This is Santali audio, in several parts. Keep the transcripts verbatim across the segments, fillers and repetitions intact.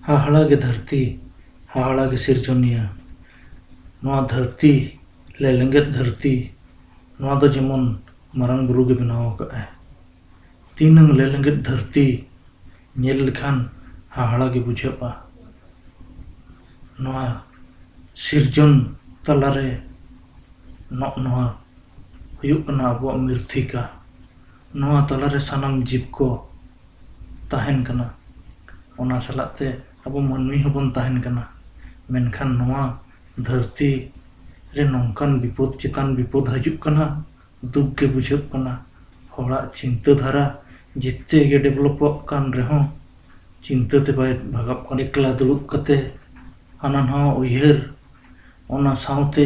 ᱦᱟᱦᱟᱲᱟ ᱜᱮ ᱫᱷᱟᱹᱨᱛᱤ, ᱦᱟᱦᱟᱲᱟ ᱜᱮ ᱥᱤᱨᱡᱚᱱᱤᱭᱟᱹ᱾ ᱱᱚᱣᱟ ᱫᱷᱟᱹᱨᱛᱤ, ᱞᱮᱞᱮᱸᱜᱮᱫ ᱫᱷᱟᱹᱨᱛᱤ, ᱱᱚᱣᱟ ᱫᱚ ᱡᱮᱢᱚᱱ ᱢᱟᱨᱟᱝ ᱵᱩᱨᱩ ᱜᱮ ᱵᱮᱱᱟᱣ ᱟᱠᱟᱫᱼᱟᱭ᱾ ᱛᱤᱱᱟᱹᱝ ᱞᱮᱞᱮᱸᱜᱮᱫ ᱫᱷᱟᱹᱨᱛᱤ ᱧᱮᱞ ᱞᱮᱠᱷᱟᱱ ᱦᱟᱦᱟᱲᱟ ᱜᱮ ᱵᱩᱡᱷᱟᱹᱜᱼᱟ᱾ ᱱᱚᱣᱟ ᱥᱤᱨᱡᱚᱱ ᱛᱟᱞᱟᱨᱮ ᱱᱚᱜᱼᱚ ᱱᱚᱣᱟ ᱦᱩᱭᱩᱜ ᱠᱟᱱᱟ ᱟᱵᱚᱣᱟᱜ ᱢᱤᱨᱛᱷᱤᱠᱟ᱾ ᱱᱚᱣᱟ ᱛᱟᱞᱟᱨᱮ ᱥᱟᱱᱟᱢ ᱡᱤᱵᱽ ᱠᱚ ᱛᱟᱦᱮᱱ ᱠᱟᱱᱟ᱾ ᱚᱱᱟ ᱥᱟᱞᱟᱜ ᱛᱮ ᱟᱵᱚ ᱢᱟᱹᱱᱢᱤ ᱦᱚᱸᱵᱚᱱ ᱛᱟᱦᱮᱱ ᱠᱟᱱᱟ᱾ ᱢᱮᱱᱠᱷᱟᱱ ᱱᱚᱣᱟ ᱫᱷᱟᱹᱨᱛᱤ ᱨᱮ ᱱᱚᱝᱠᱟᱱ ᱵᱤᱯᱚᱫ ᱪᱮᱛᱟᱱ ᱵᱤᱯᱚᱫ ᱦᱤᱡᱩᱜ ᱠᱟᱱᱟ, ᱫᱩᱠ ᱜᱮ ᱵᱩᱡᱷᱟᱹᱜ ᱠᱟᱱᱟ᱾ ᱦᱚᱲᱟᱜ ᱪᱤᱱᱛᱟᱹ ᱫᱷᱟᱨᱟ ᱡᱮᱛᱮ ᱜᱮ ᱰᱮᱵᱷᱞᱚᱯᱚᱜ ᱠᱟᱱ ᱨᱮᱦᱚᱸ, ᱪᱤᱱᱛᱟᱹ ᱛᱮ ᱵᱟᱭ ᱵᱷᱟᱜᱟᱜ ᱠᱟᱱᱟ᱾ ᱮᱠᱞᱟ ᱫᱩᱲᱩᱵ ᱠᱟᱛᱮ ᱦᱟᱱᱟ ᱱᱟᱣᱟ ᱩᱭᱦᱟᱹᱨ, ᱚᱱᱟ ᱥᱟᱶᱛᱮ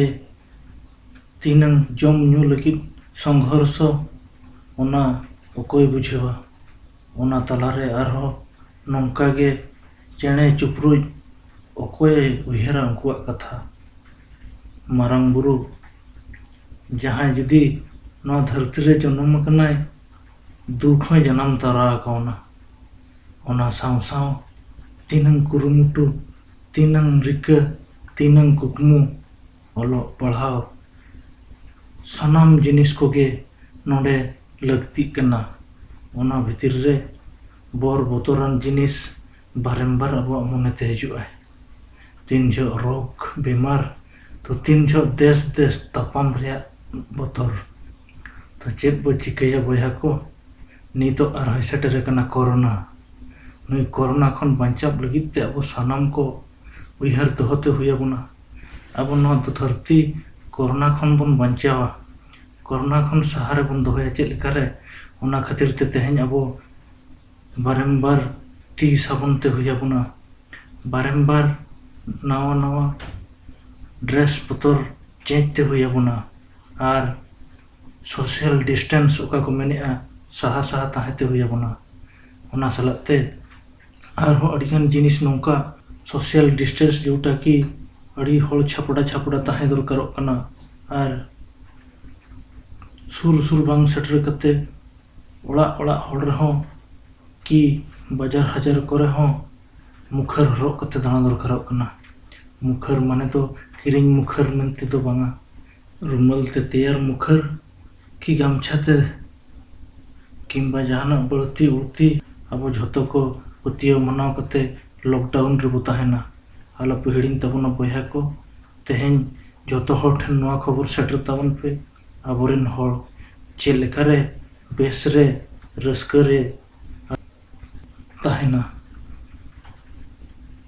ᱛᱤᱱᱟᱹᱝ ᱡᱚᱢ ᱧᱩ ᱞᱟᱹᱜᱤᱫ ᱥᱚᱝᱜᱷᱚᱨᱥᱚ, ᱚᱱᱟ ᱚᱠᱚᱭ ᱵᱩᱡᱷᱟᱹᱣᱟ? ᱚᱱᱟ ᱛᱟᱞᱟᱨᱮ ᱟᱨᱦᱚᱸ ᱱᱚᱝᱠᱟ ᱜᱮ ᱪᱮᱬᱮ ᱪᱤᱯᱨᱩᱡ, ᱚᱠᱚᱭᱮ ᱩᱭᱦᱟᱹᱨᱟ ᱩᱱᱠᱩᱣᱟᱜ ᱠᱟᱛᱷᱟ? ᱢᱟᱨᱟᱝ ᱵᱩᱨᱩ ᱡᱟᱦᱟᱸᱭ ᱡᱩᱫᱤ ᱱᱚᱣᱟ ᱫᱷᱟᱹᱨᱛᱤ ᱨᱮ ᱡᱚᱱᱚᱢ ᱟᱠᱟᱱᱟᱭ, ᱫᱩᱠ ᱦᱚᱸᱭ ᱡᱟᱱᱟᱢ ᱛᱚᱨᱟ ᱟᱠᱟᱣᱱᱟ᱾ ᱚᱱᱟ ᱥᱟᱶ ᱥᱟᱶ ᱛᱤᱱᱟᱹᱝ ᱠᱩᱨᱩᱢᱩᱴᱩ, ᱛᱤᱱᱟᱹᱝ ᱨᱤᱠᱟᱹ, ᱛᱤᱱᱟᱹᱝ ᱠᱩᱠᱢᱩ, ᱚᱞᱚᱜ ᱯᱟᱲᱦᱟᱣ, ᱥᱟᱱᱟᱢ ᱡᱤᱱᱤᱥ ᱠᱚᱜᱮ ᱱᱚᱰᱮ ᱞᱟᱹᱠᱛᱤᱜ ᱠᱟᱱᱟ᱾ ᱚᱱᱟ ᱵᱷᱤᱛᱤᱨ ᱨᱮ ᱵᱚᱨ ᱵᱚᱛᱚᱨᱟᱱ ᱡᱤᱱᱤᱥ ᱵᱟᱨᱮᱢᱵᱟᱨ ᱟᱵᱚᱣᱟᱜ ᱢᱚᱱᱮᱛᱮ ᱦᱤᱡᱩᱜᱼᱟ᱾ ᱛᱤᱱ ᱡᱚᱦᱚᱜ ᱨᱳᱜᱽ ᱵᱤᱢᱟᱨ, ᱛᱚ ᱛᱤᱱ ᱡᱚᱦᱚᱜ ᱫᱮᱥ ᱫᱮᱥ ᱛᱟᱯᱟᱢ ᱨᱮᱭᱟᱜ ᱵᱚᱛᱚᱨ᱾ ᱛᱚ ᱪᱮᱫ ᱵᱚ ᱪᱤᱠᱟᱹᱭᱟ ᱵᱚᱭᱦᱟ ᱠᱚ? ᱱᱤᱛᱚᱜ ᱟᱨᱦᱚᱸᱭ ᱥᱮᱴᱮᱨ ᱟᱠᱟᱱᱟ ᱠᱳᱨᱳᱱᱟ᱾ ᱱᱩᱭ ᱠᱳᱨᱳᱱᱟ ᱠᱷᱚᱱ ᱵᱟᱧᱪᱟᱣ ᱞᱟᱹᱜᱤᱫ ᱛᱮ ᱟᱵᱚ ᱥᱟᱱᱟᱢ ᱠᱚ ᱩᱭᱦᱟᱹᱨ ᱫᱚᱦᱚ ᱛᱮ ᱦᱩᱭ ᱟᱵᱚᱱᱟ᱾ ᱟᱵᱚ ᱱᱚᱣᱟ ᱫᱷᱟᱹᱨᱛᱤ ᱠᱳᱨᱳᱱᱟ ᱠᱷᱚᱱ ᱵᱚᱱ ᱵᱟᱧᱪᱟᱣᱟ, ᱠᱳᱨᱳᱱᱟ ᱠᱷᱚᱱ ᱥᱟᱦᱟ ᱨᱮᱵᱚᱱ ᱫᱚᱦᱚᱭᱟ᱾ ᱪᱮᱫ ᱞᱮᱠᱟᱨᱮ? ᱚᱱᱟ ᱠᱷᱟᱹᱛᱤᱨ ᱛᱮ ᱛᱮᱦᱮᱧ ᱟᱵᱚ ᱵᱟᱨᱮᱢᱵᱟᱨ ᱛᱤ ᱥᱟᱵᱚᱱ ᱛᱮ ᱦᱩᱭ ᱟᱵᱚᱱᱟ, ᱵᱟᱨᱮᱢᱵᱟᱨ ᱱᱟᱣᱟ ᱱᱟᱣᱟ ᱰᱨᱮᱥ ᱵᱚᱛᱚᱨ ᱪᱮᱧᱡᱽ ᱛᱮ ᱦᱩᱭ ᱟᱵᱚᱱᱟ, ᱟᱨ ᱥᱳᱥᱟᱞ ᱰᱤᱥᱴᱮᱱᱥ ᱚᱠᱟ ᱠᱚ ᱢᱮᱱᱮᱜᱼᱟ, ᱥᱟᱦᱟ ᱥᱟᱦᱟ ᱛᱟᱦᱮᱸ ᱛᱮ ᱦᱩᱭ ᱟᱵᱚᱱᱟ᱾ ᱚᱱᱟ ᱥᱟᱞᱟᱜ ᱛᱮ ᱟᱨᱦᱚᱸ ᱟᱹᱰᱤᱜᱟᱱ ᱡᱤᱱᱤᱥ ᱱᱚᱝᱠᱟ ᱥᱳᱥᱟᱞ ᱰᱤᱥᱴᱮᱱᱥ, ᱡᱮᱴᱟ ᱠᱤ ᱟᱹᱰᱤ ᱦᱚᱲ ᱪᱷᱟᱯᱲᱟ ᱪᱷᱟᱯᱲᱟ ᱛᱟᱦᱮᱸ ᱫᱚᱨᱠᱟᱨᱚᱜ ᱠᱟᱱᱟ, ᱟᱨ ᱥᱩᱨ ᱥᱩᱨ ᱵᱟᱝ ᱥᱮᱴᱮᱨ ᱠᱟᱛᱮ ᱚᱲᱟᱜ ᱚᱲᱟᱜ ᱦᱚᱲ ᱨᱮᱦᱚᱸ ᱠᱤ ᱵᱟᱡᱟᱨ ᱦᱟᱡᱟᱨ ᱠᱚᱨᱮ ᱦᱚᱸ ᱢᱩᱠᱷᱟᱹᱨ ᱦᱚᱨᱚᱜ ᱠᱟᱛᱮ ᱫᱟᱬᱟ ᱫᱚᱨᱠᱟᱨᱚᱜ ᱠᱟᱱᱟ᱾ ᱢᱩᱠᱷᱟᱹᱨ ᱢᱟᱱᱮ ᱫᱚ ᱠᱤᱨᱤᱧ ᱢᱩᱠᱷᱟᱹᱨ ᱢᱮᱱᱛᱮ ᱫᱚ ᱵᱟᱝᱟ᱾ ᱨᱩᱢᱟᱹᱞ ᱛᱮ ᱛᱮᱭᱟᱨ ᱢᱩᱠᱷᱟᱹᱨ ᱠᱤ ᱜᱟᱢᱪᱷᱟ ᱛᱮ ᱠᱤᱝᱵᱟ ᱡᱟᱦᱟᱱᱟᱜ ᱵᱟᱹᱲᱛᱤ ᱩᱲᱛᱤ, ᱟᱵᱚ ᱡᱷᱚᱛᱚ ᱠᱚ ᱯᱟᱹᱛᱭᱟᱹᱣ ᱢᱟᱱᱟᱣ ᱠᱟᱛᱮ lockdown ᱨᱮᱵᱚ ᱛᱟᱦᱮᱱᱟ᱾ ᱟᱞᱚᱯᱮ ᱦᱤᱲᱤᱧ ᱛᱟᱵᱚᱱᱟ ᱵᱚᱭᱦᱟ ᱠᱚ, ᱛᱮᱦᱮᱧ ᱡᱷᱚᱛᱚ ᱦᱚᱲ ᱴᱷᱮᱱ ᱱᱚᱣᱟ ᱠᱷᱚᱵᱚᱨ ᱥᱮᱴᱮᱨ ᱛᱟᱵᱚᱱ ᱯᱮ, ᱟᱵᱚᱨᱮᱱ ᱦᱚᱲ ᱪᱮᱫ ᱞᱮᱠᱟᱨᱮ ᱵᱮᱥ ᱨᱮ, ᱨᱟᱹᱥᱠᱟᱹ ᱨᱮ,